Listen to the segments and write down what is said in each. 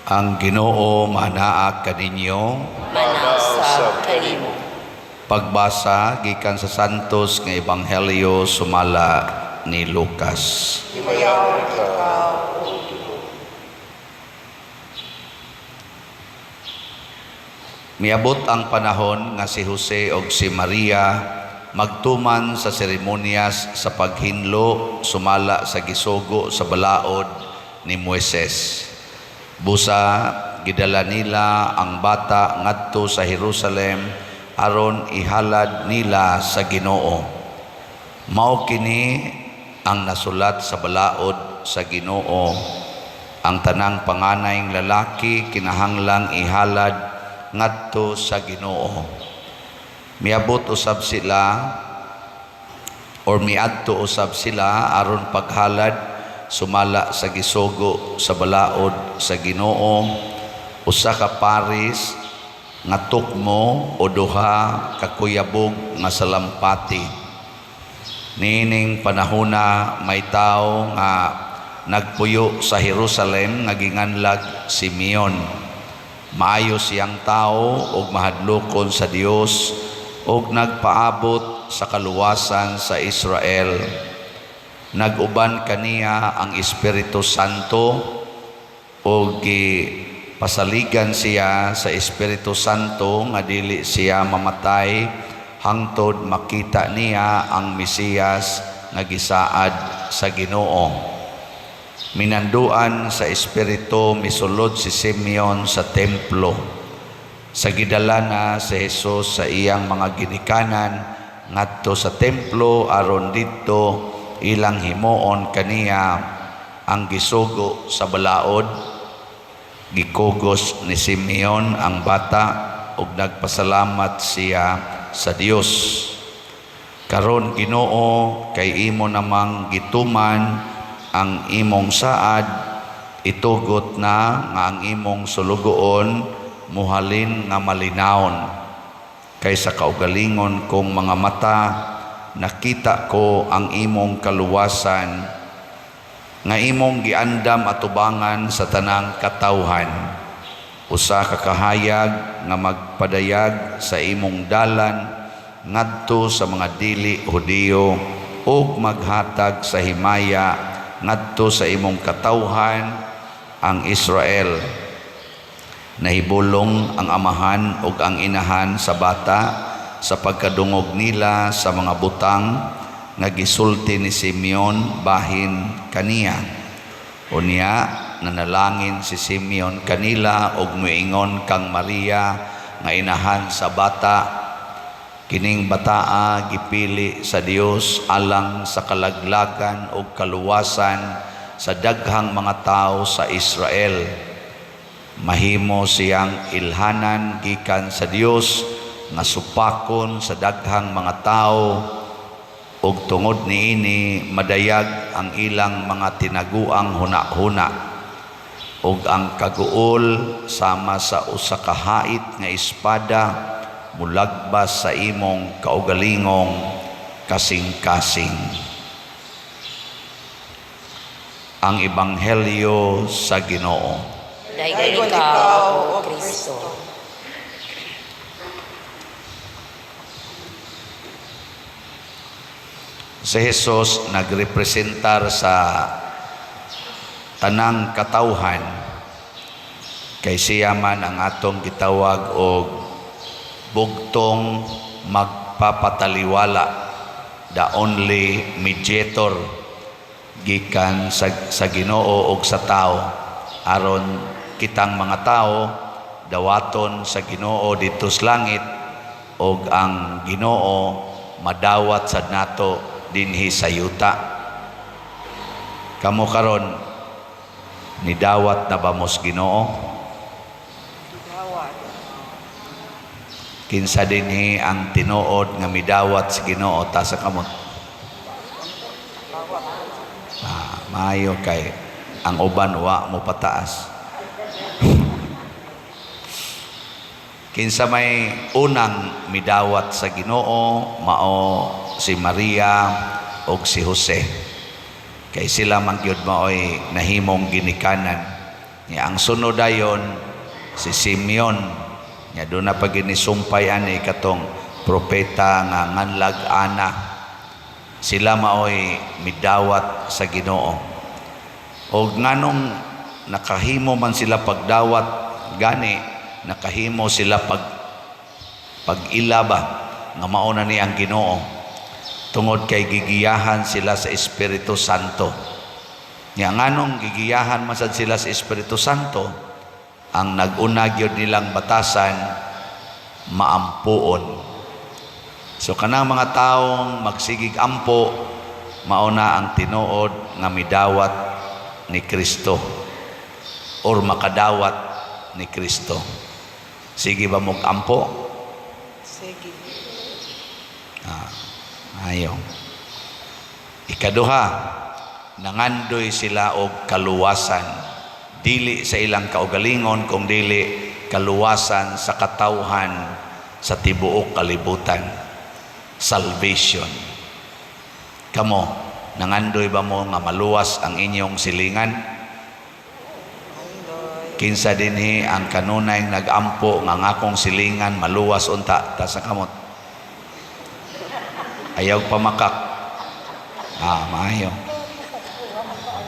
Ang Ginoo manaa kaninyo. Manausab kanimo. Pagbasa gikan sa Santos nga Ebanghelyo sumala ni Lucas. Himayaon ikaw, O Ginoo. Miabot ang panahon nga si Jose og si Maria magtuman sa seremonyas sa paghinlo sumala sa gisugo sa balaod ni Moises. Busa gidala nila ang bata ngadto sa Jerusalem aron ihalad nila sa Ginoo. Mao kini ang nasulat sa balaod sa Ginoo: ang tanang panganayng lalaki kinahanglang ihalad ngadto sa Ginoo. Miabot usab sila or miadto usab sila aron paghalad sumala sa gisugo sa balaod sa Ginoo, usa ka paris nga tukmo o duha ka kuyabog nga salampati. Niining panahona may tawo nga nagpuyo sa Jerusalem nga ginganlag Simeon. Maayo siyang tao ug mahadlokon sa Dios ug nagpaabot sa kaluwasan sa Israel. Nag-uban kaniya ang Espiritu Santo ug gipasaligan siya sa Espiritu Santo nga dili siya mamatay hangtod makita niya ang Mesiyas nga gisaad sa Ginoo. Minanduan sa Espiritu, misulod si Simeon sa templo. Sa gidala na si Jesus sa iyang mga ginikanan ngadto sa templo aron didto ilang himuon kaniya ang gisugo sa balaod, gikugos ni Simeon ang bata ug nagpasalamat siya sa Dios. Karon, Ginoo, kay imo namang gituman ang imong saad, itugot na nga ang imong sulugoon muhalin nga malinawon. Kay sa kaugalingon kong mga mata nakita ko ang imong kaluwasan nga imong giandam atubangan sa tanang katawhan, usa ka kahayag nga magpadayag sa imong dalan ngadto sa mga dili Hudiyo ug maghatag sa himaya ngadto sa imong katawhan ang Israel. Nahibulong ang amahan ug ang inahan sa bata sa pagkadungog nila sa mga butang nga gisulti ni Simeon bahin kaniya. Unya nanalangin si Simeon kanila ug moingon kang Maria nga inahan sa bata: "Kining bataa gipili sa Dios alang sa kalaglagan ug kaluwasan sa daghang mga tawo sa Israel. Mahimo siyang ilhanan gikan sa Dios nga supakon sa daghang mga tawo ug tungod niini madayag ang ilang mga tinaguang hunahuna, ug ang kaguol sama sa usa ka hait nga espada mulagbas sa imong kaugalingong kasing-kasing." Ang Ebanghelyo sa Ginoo. Daygon ikaw, O Kristo. Si Jesus nagrepresentar sa tanang katawhan kay siya man ang atong gitawag og bugtong magpapataliwala, the only mediator gikan sa Ginoo ug sa tao, aron kitang mga tao dawaton sa Ginoo didto sa langit ug ang Ginoo madawat sad nato dinhi sa yuta. Kamo karon, nidawat na ba mo sa Ginoo? Dawat. Kinsa dinhi ang tinuod nga midawat sa Ginoo? Taas sa kamot. Ah, maayo kay ang uban wa mo pataas. Kinsa may unang midawat sa Ginoo, mao si Maria ug si Jose. Kay sila man gyud maoy nahimong ginikanan. Nya ang sunod dayon si Simeon. Nya duna pa ginisumpay ani katong propeta nga nganlag Ana. Sila maoy midawat sa Ginoo. Og nganong nakahimo man sila pagdawat gani, nakahimo sila pag-ila ba nga mao na ni ang Ginoo, tungod kay gigiyahan sila sa Espiritu Santo. Nya nganong gigiyahan man sad sila sa Espiritu Santo? Ang nag-una gyud nilang batasan, maampuon. So kanang mga taong magsigig ampo, mao na ang tinuod nga midawat ni Kristo or makadawat ni Kristo. Sige ba mog ampo? Sige. Ayo. Ikaduha, nangandoy sila og kaluwasan. Dili sa ilang kaugalingon, kung dili kaluwasan sa katawhan sa tibuok kalibutan. Salvation. Kamo, nangandoy ba mo nga maluwas ang inyong silingan? Andoy. Kinsa dinhi ang kanunay nagampo nga ang akong silingan maluwas unta? Taas sa kamot. Ayaw pamakak. Ah, maayo.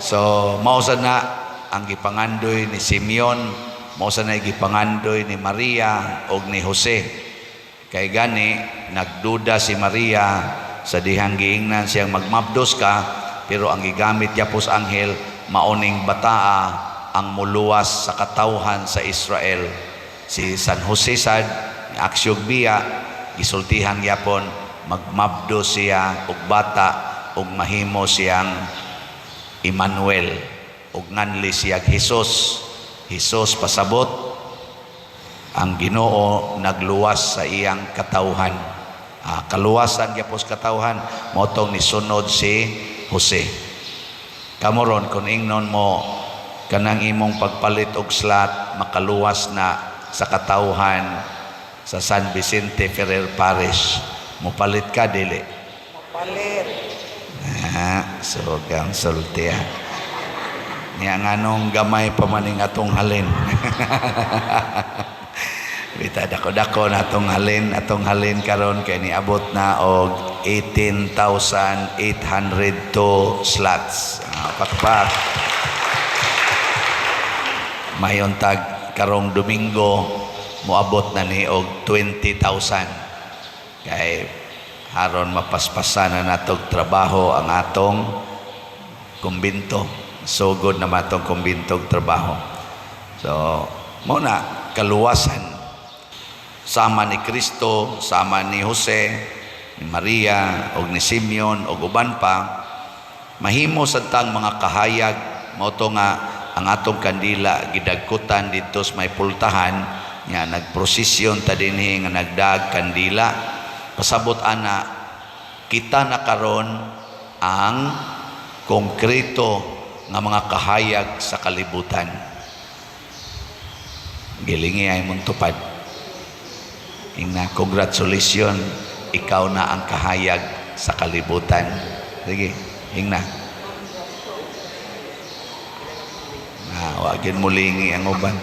So, mao sad na ang gipangandoy ni Simeon, mao sad na gipangandoy ni Maria og ni Jose. Kay gani nagduda si Maria sa dihang giingnan siyang magmabdos ka, pero ang gigamit gyapos anghel, maoning bataa ang muluwas sa katawhan sa Israel. Si San Jose sad, aksyog biya, gisultihan gyapon magmabdo siya og bata ug mahimo siyang Emmanuel ug nganli siya Jesus. Jesus pasabot ang Ginoo nagluwas sa iyang katawhan. Ah, kaluwasan gyapos katawhan, mao tong nisunod si Jose. Kamo ron, kung ingnon mo kanang imong pagpalit og slot makaluwas na sa katawhan sa San Vicente Ferrer Parish, mopalit ka, dili? Palit. Ah, so kang sulti ah. Niya nganong gamay pa maning atong halin. Bita dako-dako na atong halin karon kay niabot na og 18,802 slots. Ah, pakpak. Mayon tag karong Domingo moabot na ni og 20,000. Kay haron mapaspasan na natog trabaho ang atong kumbinto. Sugod na matong kumbinto og trabaho. So, mao na kaluwasan sama ni Kristo, sama ni Jose, ni Maria, og ni Simeon, og uban pa, mahimo sad tang mga kahayag. Mao to nga ang atong kandila gidagkutan didto sa may pultahan nga nagprosesyon ta dinhi nga nagdag kandila. Pasabot ana kita na karon ang konkreto nga mga kahayag sa kalibutan. Gilingi ay mong tupad. Ingna, "Congratulations, ikaw na ang kahayag sa kalibutan." Sige, ingna. Ah, wa gyud mo lingi ang uban.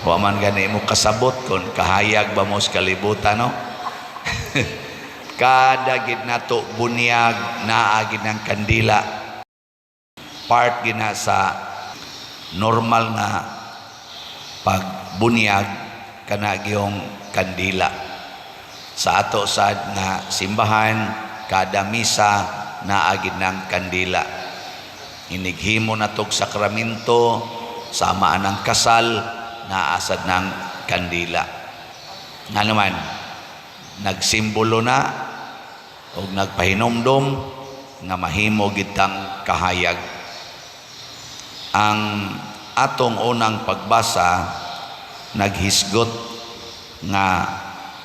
Wa man gani mo kasabot kon kahayag ba mo sa kalibutan, no? Kada gid nato bunyag, naa gid ng kandila. Part gina sa normal nga pagbunyag kana gyung kandila. Sa ato sad nga simbahan, kada misa naa gid ng kandila. Inighimo na tog sakramento, sama anang kasal, naa sad ng kandila. Nga naman, nagsimbolo na og nagpahinomdom nga mahimo gitang kahayag. Ang atong unang pagbasa naghisgot nga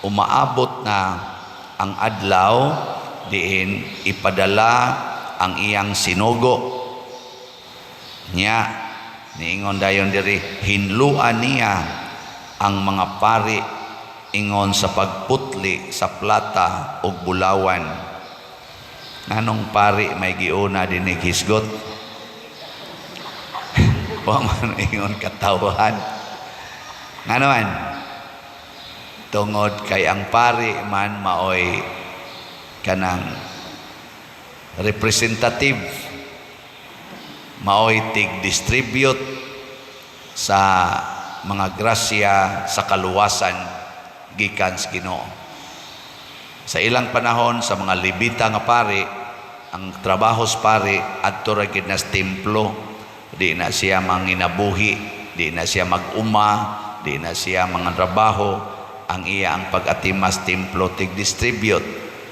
umaabot na ang adlaw diin ipadala ang iyang sinugo. Nya niingon dayon diri, hinluan niya ang mga pari ingon sa pagputli sa plata ug bulawan. Nganong pari may giuna dinig hisgot? Wa man ingon katawhan. Nga naman, tungod kay ang pari man maoy kanang representative, maoy tig-distribute sa mga grasya sa kaluwasan gikan sa Ginoo. Sa ilang panahon sa mga Levita nga pari, ang trabaho sa pari adto ra gid na sa templo, di na siya manginabuhi, di na siya mag-uma, di na siya mga trabaho, ang iya ang pag-atimas templo, tig-distribute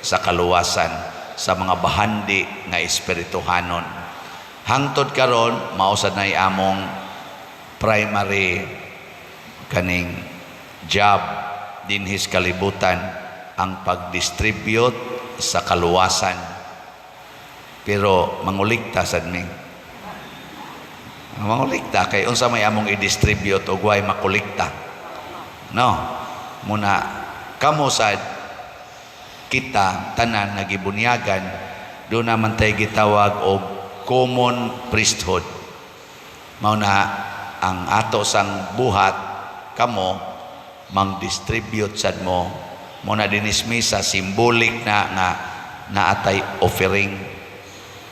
sa kaluwasan sa mga bahandi nga espirituhanon. Hangtod karon mao sad nay among primary kaning job dinhis kalibutan, ang pag-distribute sa kaluwasan. Pero mangulikta sad mi. Mangulikta kay unsa may among i-distribute ug way makulikta? No. Muna kamo sad, kita tanan nga gibunyagan, do naman tay gitawag og common priesthood. Mao na ang ato sang buhat, kamo mang-distribute sad mo. Mo na dinis misa, symbolic na nga naatay offering.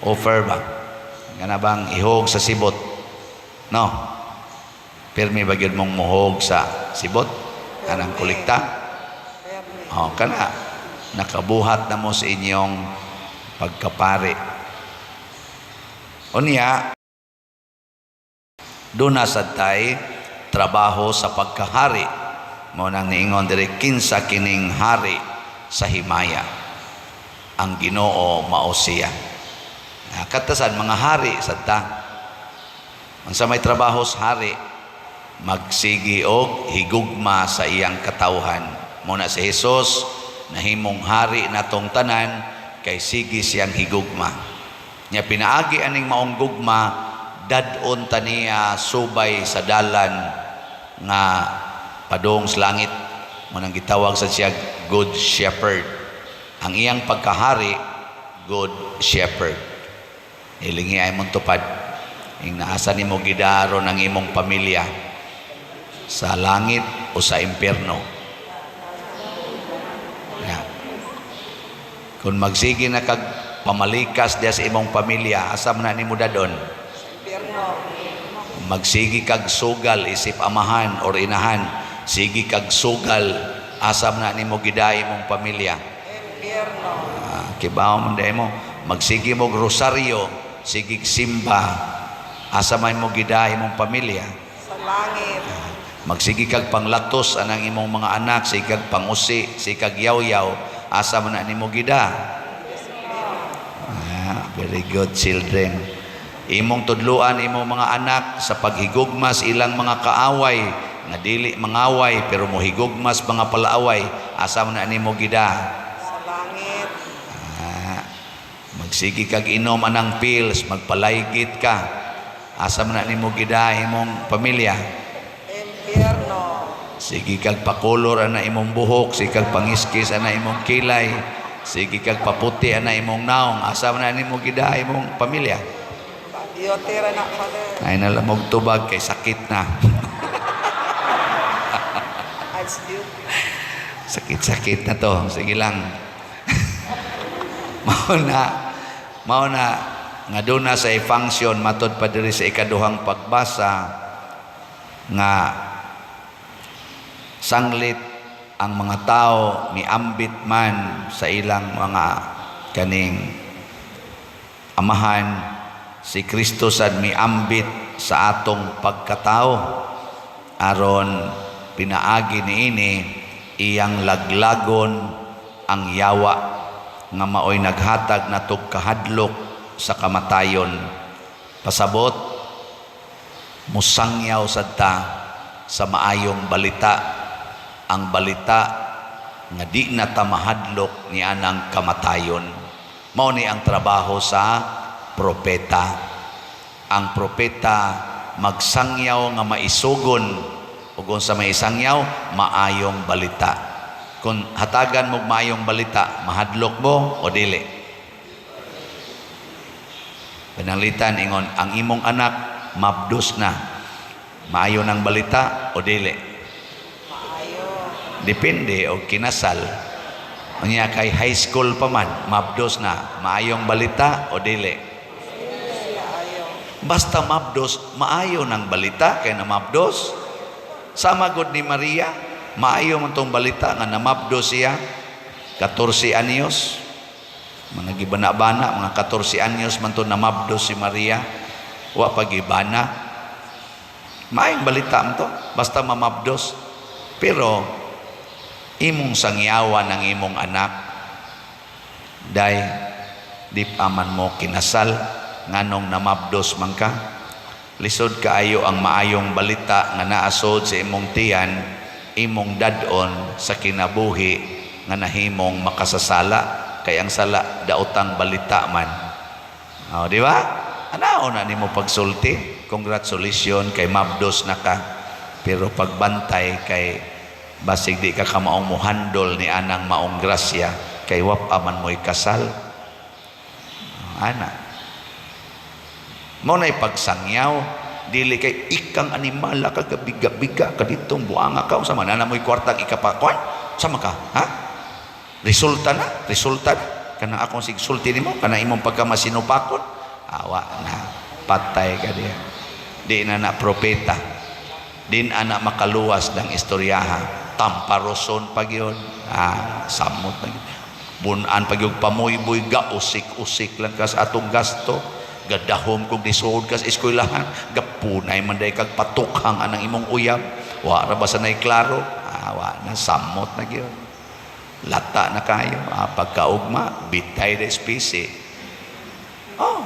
Offer ba? Nga na bang ihog sa sibot? No. Pirmi ba gyud mong muhog sa sibot? Anang kolekta? Permi. Oh, kana nakabuhat na mo sa inyong pagkapari. Unya, doon na sad tay trabaho sa pagkahari. Mao nang niingon diri, kinsa kining hari sa himaya? Ang Ginoo mao siya. Ah, katasan mga hari sad ta. Unsa may trabaho sa hari? Magsigi og higugma sa iyang katawhan. Mao na si Jesus nahimong hari natong tanan kay sige siyang higugma. Nya pinaagi aning maong gugma, dad-on ta niya subay sa dalan nga padung sa langit. Mao nang gitawag sa siya Good Shepherd. Ang iyang pagkahari, Good Shepherd. Ilingi ay mong tupad. Ing naasa nimo gidaron ang imong pamilya, sa langit o sa impyerno? Yeah. Kung magsige na kag pamalikas diya sa imong pamilya, asa man na nimo dadon? Sa impyerno. Magsige kag sugal isip amahan or inahan, sige kag sugal, asa man na nimo giday imong pamilya? Impyerno. Ah, kibaw man diay mo, magsige mo rosaryo, sige simba, asa man mo giday imong pamilya? Sa langit. Magsige kag panglatos anang imong mga anak, sige kag pangusi, sige kag yaw-yaw, asa man na nimo gida? Ah, very good, children. Imong tudluan imong mga anak sa paghigugma sa ilang mga kaaway, nga dili mangaway pero mohigugma sa mga palaaway, asa man na nimo gida? Sa langit. Ah, magsige kag inom anang pills, magpalaygit ka, asa man na nimo gida imong pamilya? Impyerno. Sige kag pakolor ana imong buhok, sige kag pangiskis ana imong kilay, sige kag paputi ana imong naong, asa man na nimo gida imong pamilya? Beauty ra na, Father. Ay na lang mong tubag kay sakit na. It's beauty. Sakit-sakit na to. Sige lang. Mao na nga doon na sa function matod pa diri sa ikaduhang pagbasa nga sanglit ang mga tao miambit man sa ilang mga kaning amahan, si Kristo sad miambit sa atong pagkatao aron pinaagi niini iyang laglagon ang yawa nga maoy naghatag natog kahadlok sa kamatayon. Pasabot, musangyaw sad ta sa maayong balita, ang balita nga di na ta mahadlok ni anang kamatayon. Mao ni ang trabaho sa propeta. Ang propeta magsangyaw nga maisugon, ug unsa may isangyaw? Maayong balita. Kung hatagan mo maayong balita, mahadlok mo o dili? Pananglitan ingon ang imong anak mabdos na. Maayo ng balita o dili? Maayo. Depende og kinasal. Unya kay high school pa man, mabdos na, maayong balita o dili? Maayo. Basta mabdos, maayo ng balita kay namabdos. Sama gud ni Maria, maayo man tong balita nga namabdos siya 14 anyos. Mga gibana-bana, mga 14 anyos man to namabdos si Maria. Wa pa gibana. Maayong balita man to, basta mamabdos. Pero imong sangyawan ang imong anak, day di pa man mo kinasal, nganong namabdos man ka? Lisod kaayo ang maayong balita nga naasod sa imong tiyan, imong dad-on sa kinabuhi nga nahimong makasasala, kay ang sala daotang balita man. Oh, di ba? Anao na nimo pagsulti? Congratulations kay mabdos na ka. Pero pagbantay kay basig di ka kamaong muhandol ni anang maong grasya kay wap aman mo'y kasal. Ana. Mao na'y pagsangyaw, dili kay ikang animala ka, gabiga-biga ka ditong buanga ka, unsa man ana mo'y kwartang ikapakwan? Sama ka, ha? Resulta na, resulta na. Kanang akong sigsulti nimo, kanang imong pagkamasinupakon, awa na, patay ka diya. Di na na propeta. Di na na makaluwas ng istoryaha. Tamparoson pag yun. Ah, samot na yun. Bunan pag yung pamuyboy, gausik-usik lang kas atong gasto. Gadahom kung nisuod kas eskwelahan. Gapunay man day kag patukhang anang imong uyab. Wa ra ba sa nay klaro? Ah, wa na, samot na gyud. Lata na kayo. Ah, pagkaugma, bitay na especie. Oh.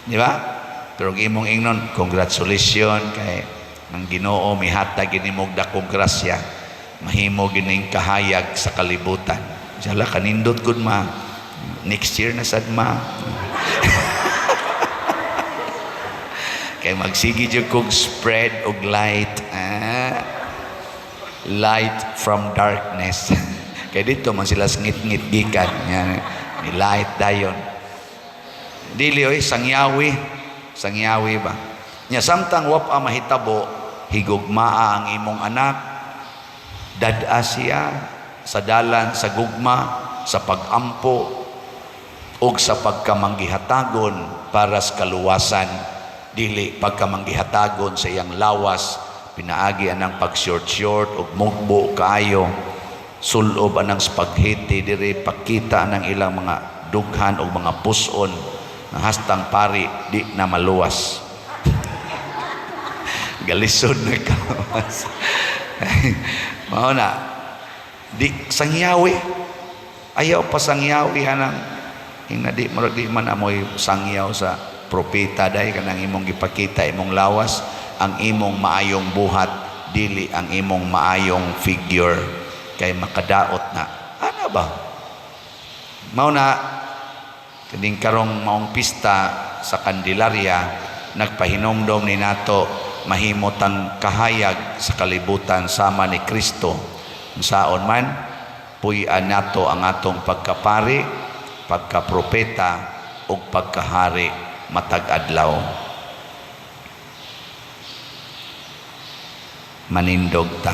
Di ba? Pero ang imong ingnon, congratulations kay ang Ginoo mihatag ini mog dakong grasya, mahimo gining kahayag sa kalibutan. Sala kanindot gud, ma. Next year na sad, ma. Kay magsige jud kog spread og light. Ah. Light from darkness. Kay dito man sila ngit-ngit gikan. Yan. Ni light dayon. Dili oy, sangyawi. Sangyawi ba? Nya samtang wa pa mahitabo, higugmaa ang imong anak, dad-a siya sa dalan sa gugma, sa pag-ampo ug sa pagkamanggihatagon para sa kaluwasan, dili pagkamanggihatagon sa iyang lawas pinaagi anang pag-short-short ug mugbo kaayo, sulob anang spaghetti diri, pakita anang ilang mga dughan ug mga puson nga hastang pari di na maluwas, galisod na kawas. Mao na, di sangyawi, ayaw pa sangyawi anang ingna. Di murag di man amoy sangyaw sa propeta, day kanang imong gipakita imong lawas, ang imong maayong buhat, dili ang imong maayong figure, kay makadaot na ana ba. Mao na kining karong maong pista sa Candelaria, nagpahinomdom ni nato mahimo tang kahayag sa kalibutan sama ni Kristo. Unsaon man, puy-an nato ang atong pagkapari, pagkapropeta ug pagkahari matag adlaw. Manindog ta.